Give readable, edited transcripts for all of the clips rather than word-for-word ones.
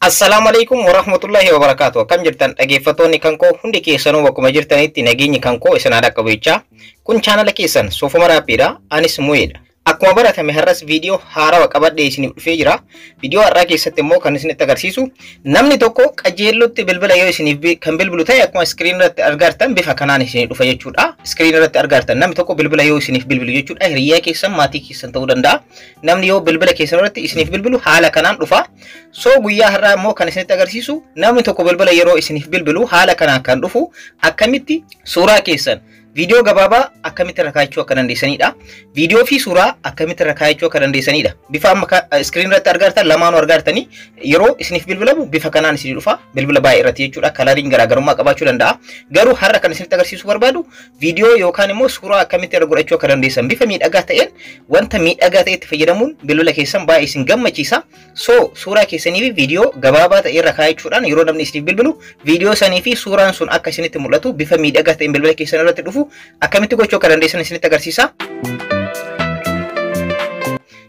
Assalaamu alaikum warahmatullahi wabarakatuh. Akkam jirtan, dhaggeeffattoonni kan koo hundi keessanuu? Bakkuma jirtanitti nageenyi kan koo isin haa dhaqqabu jechaa. Kun chaanala keessan Soofuma Raappiidha. Anis Mu'eedha. Akkuma baratame har'as viidiyoo haarawaa qabadhee isiniif dhufee jira. Viidiyoo har'aa keessatti immoo kan isinitti agarsiisu, namni tokko qajeellotti bilbila yoo isiniif kan bilbilu ta'e, akkuma screen irratti argartan bifa kanaan isiniif dhufa jechuudha. Screen irratti argartan namni tokko bilbila yoo isiniif bilbilu jechuudha. Hiriyaa keessan, maatii keessan ta'uu danda'a. Namni yoo bilbila keessan irratti isiniif bilbilu haala kanaan dhufa. So guyyaa har'aa immoo kan isinitti agarsiisu, namni tokko bilbila yeroo isiniif bilbilu haala kanaan kan dhufu akkamitti suuraa keessan, viidiyoo gabaabaa akkamitti irra kaa'achuu akka dandeessanidha. Viidiyoo fi suuraa akkamitti irra kaa'achuu akka dandeessanidha. Bifa amma screen irratti argartan lamaanuu argartanii, yeroo isiniif bilbilamu bifa kanaan isinii dhufa. Bilbila baay'ee irratti jechuudha. Coloriin garaagarummaa qabaachuu danda'a. Garuu har'a kan isinitti agarsiisuu barbaadu viidiyoo yookaan immoo suuraa akkamitti irra godhachuu akka dandeessan, bifa miidhagaa ta'een, wanta miidhagaa ta'etti fayyadamuun bilbila keessan baay'ee isin gammachiisa. So suuraa keessanii fi viidiyoo gabaabaa ta'e irra kaa'achuudhaan yeroo namni isiniif bilbilu viidiyoo sanii fi suuraan sun akka isinitti mul'atu, bifa miidhagaa ta'een bilbila keessan irratti dhufu akkamitti gochuu akka dandeessan isinitti agarsiisa.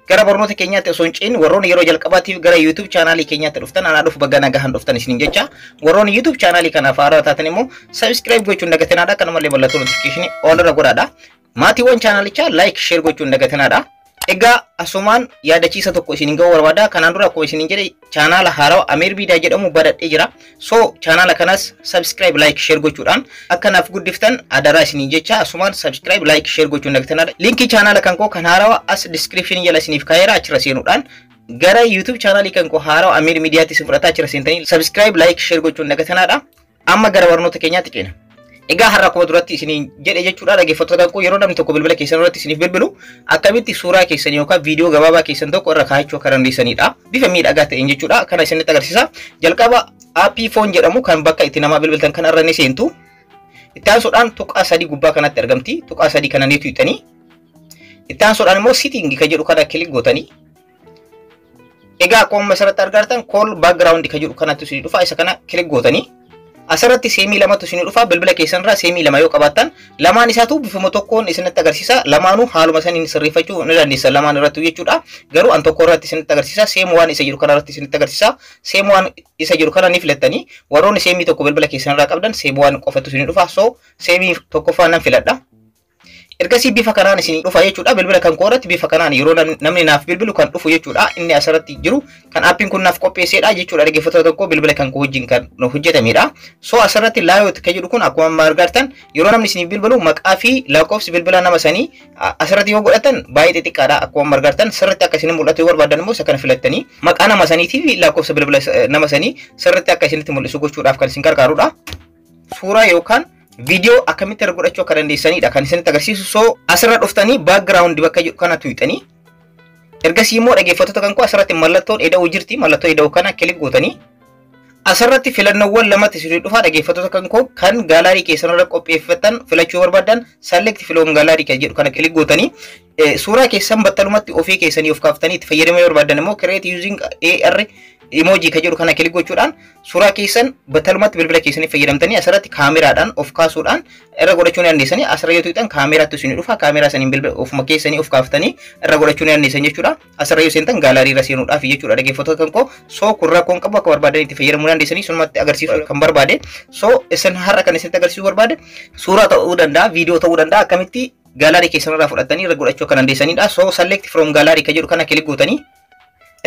Gara barnoota keenyaatti osoo hin ce'in, warroonni yeroo jalqabaatiif gara YouTube chaanaalii keenyaatti dhuftan, anaa dhufu, baga nagahaan dhuftan isiniin jecha. Warroonni YouTube chaanaalii kanaaf haaraa taatan immoo subscribe gochuun dagatinaadha. Kanumallee mallattoo notification all irra godhaadha. Maatiiwwan chaanaalichaa like, share gochuun dagatinaadha. Egaa asumaan yaadachiisa tokko isiniin ga'uu barbaada. Kanaan dura akkuma isiniin jedhe chaanaala haarawaa Ameer Miidiyaa jedhamu banadhee jira. So chaanaala kanas subscribe, like, share gochuudhaan akka naaf guddiftan adaraa isiniin jecha, asumaan subscribe, like, share gochuun dagatinaadha. Linkii chaanaala kan koo kan haarawaa as description jala isiniif kaa'eera. Achirra seenuudhaan gara YouTube chaanaalii kan koo haarawaa Ameer Miidiyaatti isin fudhataa. Achirra seentanii subscribe, like, share gochuun dagatinaadha. Amma gara barnoota keenyaatti ceena. Egaa har'a akkuma duratti isiniin jedhe jechuudha, dhaggeeffattoota kan koo, yeroo namni tokko bilbila keessan irratti isiniif bilbilu akkamitti suuraa keessan yookaan viidiyoo gabaabaa keessan tokko irra kaa'achuu akka dandeessanidha. Bifa miidhagaa ta'een jechuudha. Kana isinitti agarsiisa. Jalqaba aappii phone jedhamu kan bakka itti namaa bilbiltan kana irra ni seentu. Itti aansuudhaan tuqaa sadii gubbaa kanatti argamti. Tuqaa sadii kana ni tuqxanii. Itti aansuudhaan immoo setting kan jedhu kana click gootanii. Egaa akkuma asirratti argartan call background kan jedhu kanatti isinii dhufa. Isa kana click gootanii. Asirratti seemii lamatu isinii dhufa. Bilbila keessan irraa seemii lama yoo qabaattan lamaan isaatu bifuma tokkoon isinitti agarsiisa. Lamaanuu haaluma saniin sirreeffachuu ni dandeessan lamaan irratti jechuudha. Garuu an tokko irratti isinitti agarsiisa. SIM one isa jiru kana irratti isinitti agarsiisa. SIM one isa jiru kana ni filattanii. Warroonni seemii tokko bilbila keessan irraa qabdan SIM one qofatu isinii dhufa. So seemii tokkoffaa nan filadha. Ergasii bifa kanaan isinii dhufa jechuudha. Bilbila kan koo irratti bifa kanaan yeroo namni naaf bilbilu kan dhufu jechuudha. Inni asirratti jiru kan aappiin kun naaf qopheessedha jechuudha. Dhaggeeffattoota tokko, bilbila kan koo wajjin kan hojjetamedha. So asirratti layout kan jedhu kun akkuma amma argartan yeroo namni isiniif bilbilu maqaa fi lakkoofsi bilbila nama sanii asirratti yoo godhatan baay'ee xixiqqaadha. Akkuma amma argartan sirriitti akka isin mul'atu yoo barbaadan immoo isa kana filattanii maqaa nama saniitii fi lakkoofsa bilbila nama sanii sirriitti akka isinitti mul'isu gochuudhaaf kan isin gargaarudha. Suuraa yookaan viidiyoo akkamitti irra godhachuu akka dandeessanidha kan isinitti agarsiisu. So asirra dhuftanii background bakka jedhu kana tuqxanii, ergasii immoo, dhaggeeffattoota kan koo, asirratti mallattoon ida'uu jirti. Mallattoo ida'uu kana click gootanii asirratti filannoowwan lamatti isinii dhufa, dhaggeeffattoota kan koo. Kan gallery keessan irra qopheeffatan filachuu barbaadan select from gallery kan jedhu kana click gootanii, suuraa keessan battalumatti ofii keessanii of kaaftanii itti fayyadamuu yoo barbaadan immoo create using AR emoji kan jedhu kana click gochuudhaan suuraa keessan battalumatti bilbila keessanii fayyadamtanii asirratti kaameraadhaan of kaasuudhaan irra godhachuu ni dandeessanii. Asirra yoo tuqxan kaameraatti isinii dhufa. Kaameraa saniin bilbila ofuma keessanii of kaaftanii irra godhachuu ni dandeessan jechuudha. Asirra yoo seentan gallery irra seenuudhaaf jechuudha, dhaggeeffattoota kan koo. So kun rakkoon qabu, akka barbaadan itti fayyadamuu dandeessanii, sunumatti agarsiisuu kan barbaade. So isin har'a kan isinitti agarsiisuu barbaade suuraa ta'uu danda'a, viidiyoo ta'uu danda'a, akkamitti gallery keessan irraa fudhatanii irra godhachuu akka dandeessanidha. So select from gallery kan jedhu kana click gootanii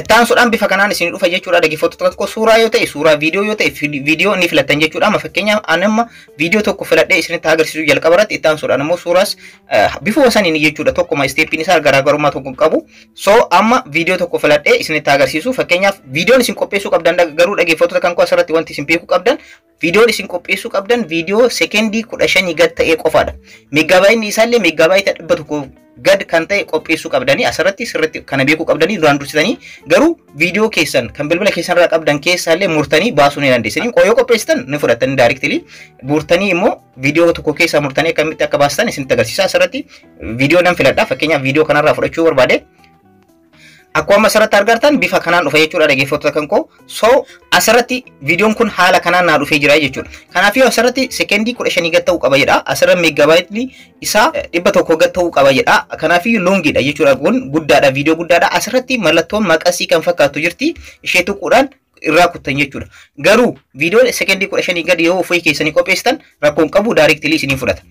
itti aansuudhaan bifa kanaan isin dhufa jechuudha, dhaggeeffattoota koo. Suuraa yoo ta'e suuraa, viidiyoo yoo ta'e viidiyoo ni filattan jechuudha. Amma fakkeenyaaf ani amma viidiyoo tokko filadhee isinitti agarsiisuu jalqaba irratti. Itti aansuudhaan immoo suuraas bifuma saniin jechuudha. Tokkuma, steppiin isaa garaagarummaa tokko qabu. So amma viidiyoo tokko filadhee isinitti agarsiisu. Fakkeenyaaf viidiyoon isin qopheessuu qabdan garuu, dhaggeeffattoota kan koo, asirratti wanti isin beekuu qabdan, viidiyoon isin qopheessuu qabdan viidiyoo sekendii 15 gad ta'ee qofaadha. Meeggaabaayinni isaallee meeggaabaayita 100 gad kan ta'e qopheessuu qabdanii. Asirratti sirriitti kana beekuu qabdanii duraan dursitanii. Garuu viidiyoo keessan kan bilbila keessan irraa qabdan keessaallee murtanii baasuu ni dandeessanii. Yoo qopheessitan ni fudhattanii directly murtanii immoo viidiyoo tokko keessaa murtanii akkamitti akka baastan isinitti agarsiisa. Asirratti viidiyoo nan filadha. Fakkeenyaaf viidiyoo kanarraa fudhachuu barbaade. Akkuma asirratti argartan bifa kanaan dhufa jechuudha, dhaggeeffattoota kan koo. So asirratti viidiyoon kun haala kanaan naa dhufee jira jechuudha. Kanaafuu asirratti sekendii 15 gad ta'uu qaba jedha. Asirra meeggaabaayitni isaa 100 gad ta'uu qaba jedha. Kanaafuu longiidha jechuudha, kun guddaadha, viidiyoo guddaadha. Asirratti mallattoon maqasii kan fakkaattu jirti. Ishee tuquudhaan irraa kuttan jechuudha. Garuu viidiyoo sekendii 15 gadi yoo ofii keessanii qopheessitan rakkoon qabu, directly isinii fudhata.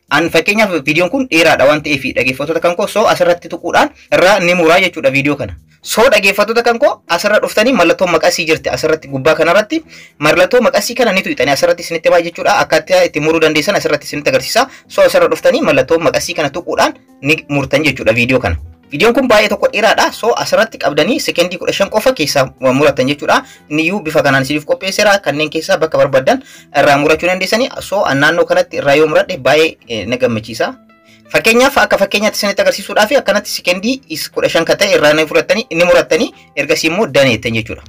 An fakkeenyaaf viidiyoon kun dheeraadha waan ta'eef, dhaggeeffattoota kan koo, so asirratti tuquudhaan irraa ni muraa jechuudha viidiyoo kana. So dhaggeeffattoota kan koo, asirra dhuftanii mallattoo maqasii jirti asirratti, gubbaa kanarratti mallattoo maqasii kana ni tuqxanii asirratti isinitti himaa jechuudha. Akkaataa itti muruu dandeessan asirratti isinitti agarsiisa. So asirra dhuftanii mallattoo maqasii kana tuquudhaan ni murtan jechuudha viidiyoo kana. Viidiyoon kun baay'ee tokko dheeraadha. So asirratti qabdanii sekendii 15 qofa keessaa muratan jechuudha. Inni bifa kanaan isiniif qopheesseera. Kanneen keessaa bakka barbaadan irraa murachuu dandeessanii. So naannoo kanatti irraa yoo muradhe baay'ee na gammachiisa. Fakkeenyaaf, akka fakkeenyaatti isinitti agarsiisuudhaaf, akkanatti sekendii 15 kan ta'e irraa ni fudhattanii, ni murattanii, ergasii immoo daneettan jechuudha.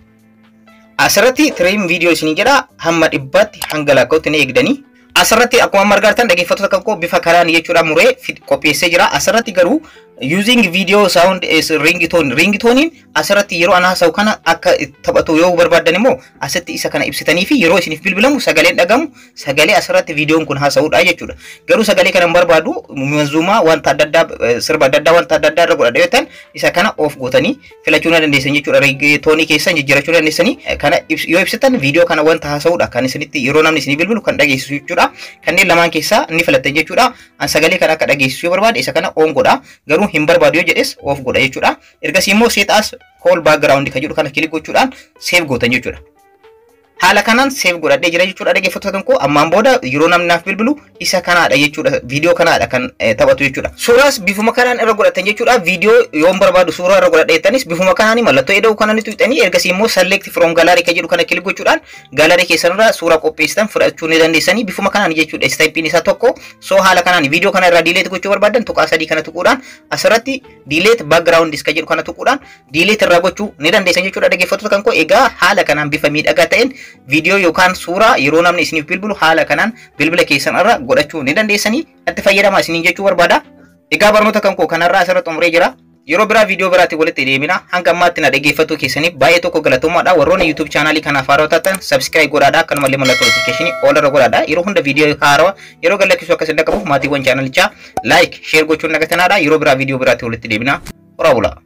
Asirratti trim video isinii jedha, hamma 100tti hanga lakkaa'utti ni eegdanii. Asirratti akkuma amma argartan, dhaggeeffattoota kan koo, bifa kanaan jechuudha muree qopheessee jira. Asirratti garuu using video sound as ringtone, ringtoniin asirratti yeroo ana haasa'u kana akka taphatu yoo barbaadan immoo asitti isa kana ibsitanii fi yeroo isiniif bilbilamu sagaleen dhagamu sagalee asirratti viidiyoon kun haasa'uudha jechuudha. Garuu sagalee kana hin barbaadu, manzuumaa wanta adda addaa, sirba adda addaa, wanta adda addaa irra godhadha yoo ta'an, isa kana off gootanii filachuu ni dandeessan jechuudha. Ringtoonii keessan jijjiirachuu dandeessanii. Kana yoo ibsitan viidiyoo kana wanta haasa'uudha kan isinitti yeroo namni isinii bilbilu kan dhageessisu jechuudha. Kanneen lamaan keessaa ni filattan jechuudha. An sagalee kana akka dhageessisu yoo barbaade isa kana on godha. Garuu hin barbaadu yoo jedhes off godha jechuudha. Ergasii immoo set as call background kan jedhu kana click gochuudhaan save gootan jechuudha. Haala kanaan save godhadhee jira jechuudha, dhaggeeffattoota koo. Ammaan booda yeroo namni naaf bilbilu isa kanaadha jechuudha, viidiyoo kanaadha kan taphatu jechuudha. Suuraas bifuma kanaan irra godhatan jechuudha. Viidiyoo yoon barbaadu suuraa irra godhadhe jettanis bifuma kanaan mallattoo eda'uu kana ni tuqxanii, ergasii immoo select from gallery kan jedhu kana click gochuudhaan gallery keessanirraa suuraa qopheessitan fudhachuu ni dandeessanii bifuma kanaan jechuudha. Steppiin isaa tokko. So haala kanaan viidiyoo kana irraa delete gochuu barbaadan tuqaa sadii kana tuquudhaan asirratti delete background kan jedhu kana tuquudhaan delete irraa gochuu ni dandeessan jechuudha, dhaggeeffattoota kan koo. Egaa haala kanaan bifa miidhagaa ta'een viidiyoo yookaan suuraa yeroo namni isiniif bilbilu haala kanaan bilbila keessan irra godhachuu ni dandeessanii, itti fayyadamaa isiniin jechuu barbaada. Egaa barnoota kan koo kanarraa asirra xumuree jira. Yeroo biraa viidiyoo biraatti walitti deemina. Hanga ammaatti na dhaggeeffachuu keessaniif baay'ee tokko galatoomaadha. Warroonni YouTube chaanaalii kanaaf haarawaa taatan subscribe godhaadha. Akkanumallee mallattoo notification all irra godhaadha. Yeroo hunda viidiyoo haarawaa yeroo gadhiisu akka isin dhaqqabuuf maatiiwwan chaanalichaa like, share gochuun nagatanaadha. Yeroo biraa viidiyoo biraatti walitti deemina. Horaa bulaa.